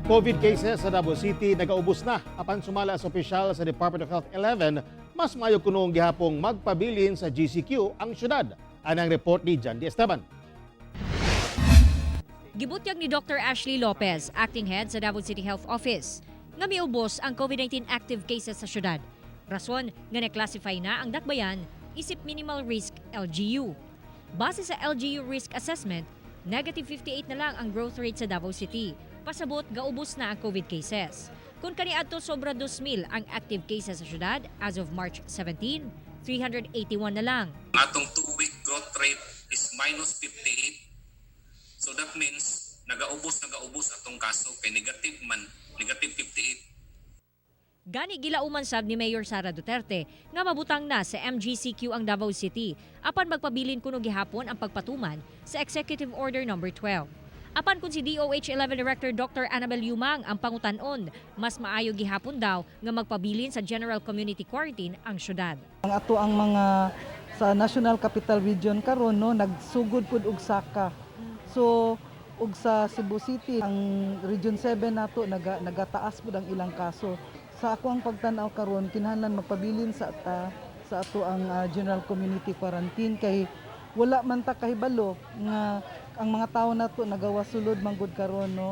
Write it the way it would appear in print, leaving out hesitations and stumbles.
COVID cases sa Davao City nagaubos na apan sumala sa opisyal sa Department of Health 11, mas maayo kunong gihapong magpabilin sa GCQ ang syudad. Anang report ni John D. Esteban. Gibutyag ni Dr. Ashley Lopez, acting head sa Davao City Health Office, nga miubos ang COVID-19 active cases sa syudad. Rason nga na-classify na ang dakbayan isip minimal risk LGU. Base sa LGU risk assessment, negative 58 na lang ang growth rate sa Davao City. Pasabot gaubos na ang COVID cases. Kung kaniadto sobra 2,000 ang active cases sa syudad as of March 17, 381 na lang. Ang atong 2-week growth rate is minus 58. So that means nagaubos, nagaubos atong kaso kay negative man, negative 58. Gani gilauman sab ni Mayor Sara Duterte nga mabutang na sa MGCQ ang Davao City apan magpabilin kuno gihapon ang pagpatuman sa Executive Order Number 12. Apan kung si DOH 11 Director Dr. Annabel Yumang ang pangutan-on, mas maayo gihapon daw nga magpabilin sa General Community Quarantine ang syudad. Ang ato ang mga sa National Capital Region karon, no, nagsugod pud og saka. So ug sa Cebu City, ang Region 7 nato nagataas pud ang ilang kaso. Sa ako ang pagtan-aw karon, kinahanglan magpabilin sa ta sa ato ang general community quarantine kay wala man ta kahibalo nga ang mga tawo nato nagawa sulod manggod karon, no.